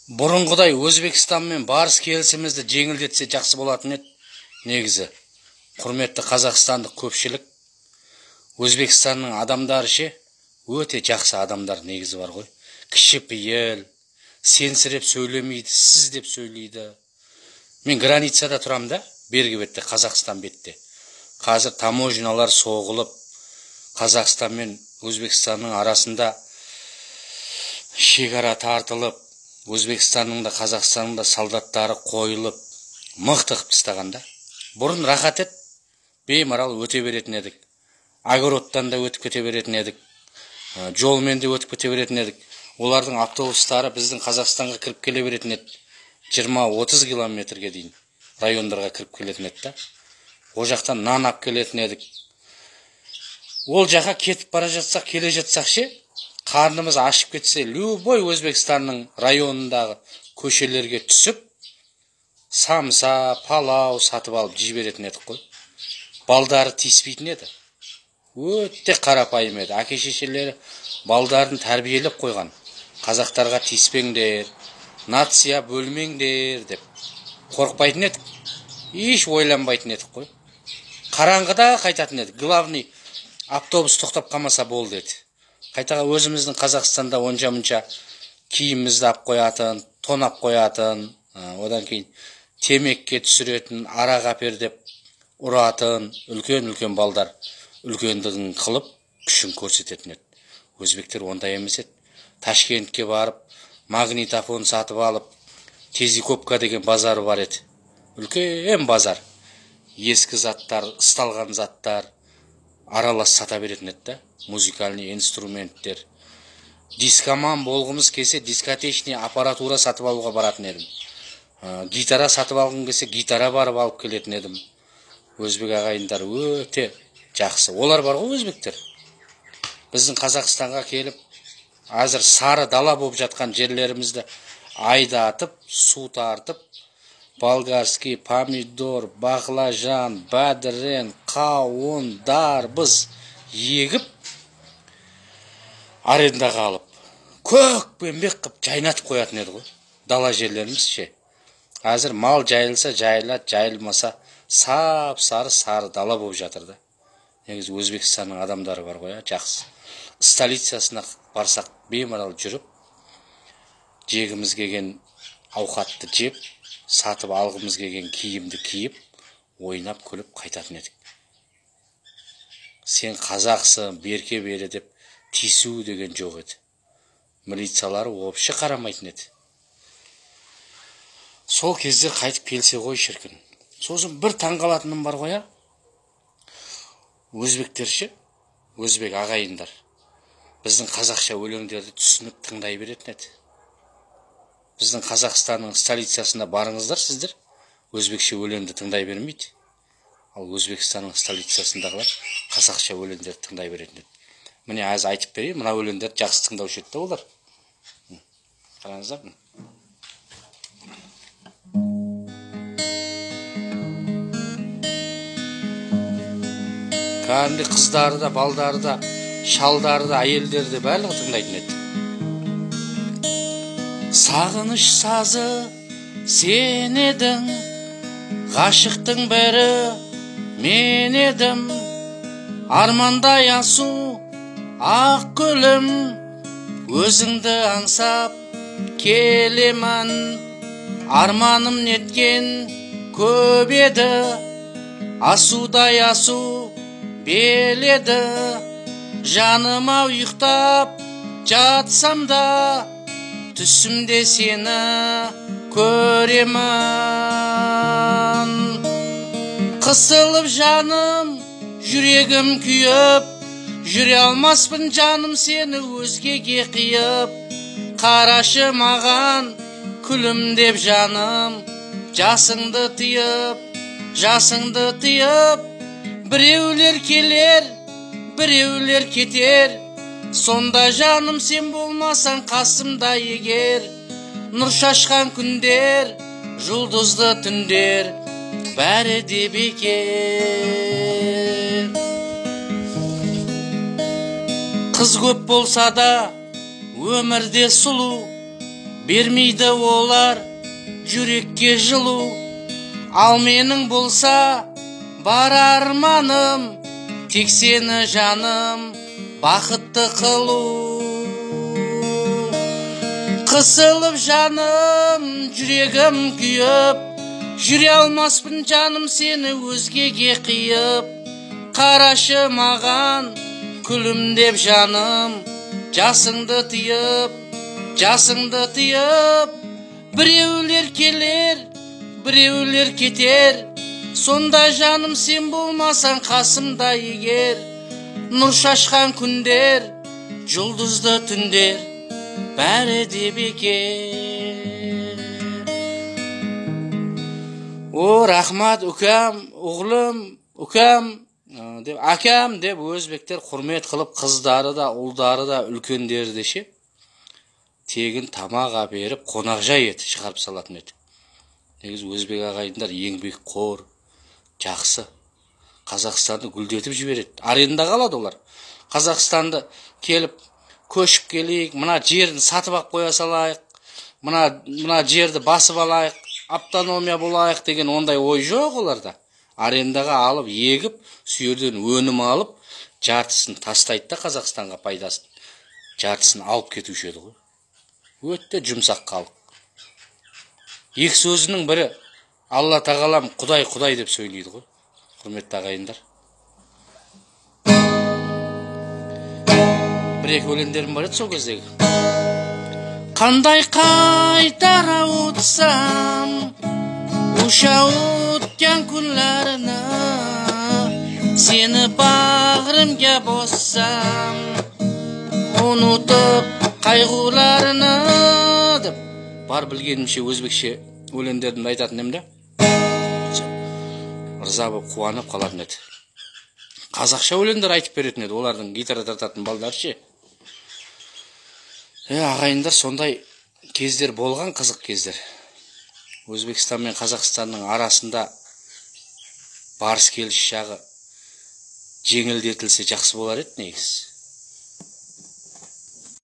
Бұрынғыдай Өзбекстанмен барыс келісімізді жеңілдетсе жақсы болатын еді негізі. Құрметті қазақстандық көпшілік, Өзбекстанның адамдары ше, өте жақсы адамдар негізі бар ғой. Кішіпейіл, сенсіреп сөйлемейді, сіз деп сөйлейді. Мен границада тұрам да, бергі бетте, Қазақстан бетте. Қазір таможнялар соғылып, Қазақстан мен Өзбекстанның арасында шекара тартылып, Өзбекстанның да Қазақстанның да солдаттары қойылып, мықты қып тастаған да. Бұрын рахат еді, беймарал өте беретін едік. Огородтан да өтіп кете беретін едік, жолмен де өтіп кете беретін едік. Олардың автобустары біздің Қазақстанға кіріп келе беретін еді. 20-30 километрге дейін райондарға кіріп келетін еді да. Ол жақтан нан алып келетін едік. Ол жаққа кетіп бара жатсақ, келе жатсақ ше, қарнымыз ашып кетсе, любой Өзбекстанның районындағы көшелерге түсіп, самса, палау сатып алып жей беретін едік қой. Балдары тиіспейтін еді. Өте қарапайым еді. Әке шешелері балдарын тәрбиелеп қойған. Қазақтарға тиіспеңдер, нация бөлмеңдер деп қорықпайтын едік. Еш ойланбайтын едік қой. Қараңғыда қайтатын едік. Главный автобус тоқтап қалмаса болды еді. Қайтаға өзіміздің Қазақстанда онша-мұнша киімімізді алып қоятын, тонап қоятын, одан кейін темекке түсіретін, арақ әпер деп ұратын үлкен-үлкен балдар үлкендігін қылып күшін көрсететін еді. Өзбектер ондай емес еді. Ташкентке барып магнитофон сатып алып, Тезиковка деген базар бар еді. Үлкен базар. Ескі заттар, ысталған заттар аралас сата беретін еді да. Музыкальный инструменттер. Дискоман болғымыз келсе, дискотечный аппаратура сатып алуға баратын едім. Гитара сатып алғым келсе, гитара барып алып келетін едім. Өзбек ағайындар өте жақсы. Олар бар ғой өзбектер. Біздің Қазақстанға келіп, қазір сары дала болып жатқан жерлерімізді айдатып, су тартып, болгарский помидор, бақлажан, бәдірен, қауын, дарбыз егіп, арендаға алып, көкпеңбек қып жайнатып қоятын еді ғой. Дала жерлеріміз ше. Қазір мал жайылса жайылады, жайылмаса сап-сары сары дала болып жатыр да. Негізі Өзбекстанның адамдары бар ғой, жақсы. Столицасына барсақ беймарал жүріп, жегіміз келген ауқатты жеп, сатып алғымыз келген киімді киіп, ойнап күліп қайтатын едік. Сен қазақсың, берке бері деп тиісу деген жоқ еді. Милициялар вообще қарамайтын еді. Сол кезде қайтып келсе ғой шіркін. Сосын бір таңғалатыным бар ғой, өзбектер ше, өзбек ағайындар біздің қазақша өлеңдерді түсініп тыңдай беретін еді. Біздің Қазақстанның столицасына барыңыздар сіздер, өзбекше өлеңді тыңдай бермейді. Ал Өзбекстанның столицасындағылар қазақша өлеңдерді тыңдай беретін еді. Міне аз айтып берейін, мына өлеңдерді жақсы тыңдаушы еді олар. Қараңыздар. Кәдімгі қыздары да, балдары да, шалдары да, әйелдері де барлығы тыңдайтын еді. Сағыныш сазы сен едің, ғашықтың бірі мен едім. Армандай асу ақ гүлім, өзіңді аңсап келемін. Арманым неткен көп еді, асудай асу беледі. Жаным ау ұйықтап жатсам да, түсімде сені көремін. Қысылып жаным, жүрегім күйіп, жүре алмаспын жаным сені өзгеге қиып. Қарашы маған күлімдеп жаным, жасыңды тыйып, жасыңды тыйып. Біреулер келер, біреулер кетер, сонда жаным сен болмасаң қасымда егер. Нұр шашқан күндер, жұлдызды түндер, бәрі де бекер. Қыз көп болса да өмірде сұлу, Бермейді олар жүрекке жылу. Ал менің болса бар арманым, тек сені жаным бақытты қылу. Қысылып жаным, жүрегім күйіп, жүре алмаспын жаным сені өзгеге қиып. Қарашы маған күлімдеп жаным, жасыңды тыйып, жасыңды тыйып. Біреулер келер, біреулер кетер, сонда жаным сен болмасаң қасымда егер. Нұр шашқан күндер, жұлдызды түндер, бәрі де бекер. О, рахмат үкәм, оғлым, үкәм деп, әкәм деп өзбектер құрмет қылып, қыздары да, ұлдары да, үлкендері де ше тегін тамақ әперіп, қонақжай еді, шығарып салатын еді. Негізі өзбек ағайындар еңбекқор, жақсы. Қазақстанды гүлдетіп жібереді. Арендаға алады олар. Қазақстанды келіп көшіп келейік, мына жерін сатып ақ қоя салайық, мына жерді басып алайық, автономия болайық деген ондай ой жоқ оларда. Арендаға алып, егіп, сүйерден өнім алып, жартысын тастайды да Қазақстанға пайдасын, жартысын алып кетуші еді ғой. Өте жұмсақ халық. Екі сөзінің бірі Алла тағалам Құдай Құдай деп сөйлейді ғой, құрметті ағайындар. Бір екі өлеңдерім бар еді сол кездегі. Қандай қайтара ұтсам, ұша өткен күнлеріні, сені бағрымға боссам, ұнутып қайғыларыны деп. Бар білгенімше өзбекше өлеңдерімді айтатын едім де. Ырза болып қуанып қалатын еді. Қазақша өлеңдер айтып беретін еді, олардың гитара тартатын балдары ше. Ағайындар, сондай кездер болған, қызық кездер. Өзбекстан мен Қазақстанның арасында барыс келіс жағы жеңілдетілсе жақсы болар еді негізі.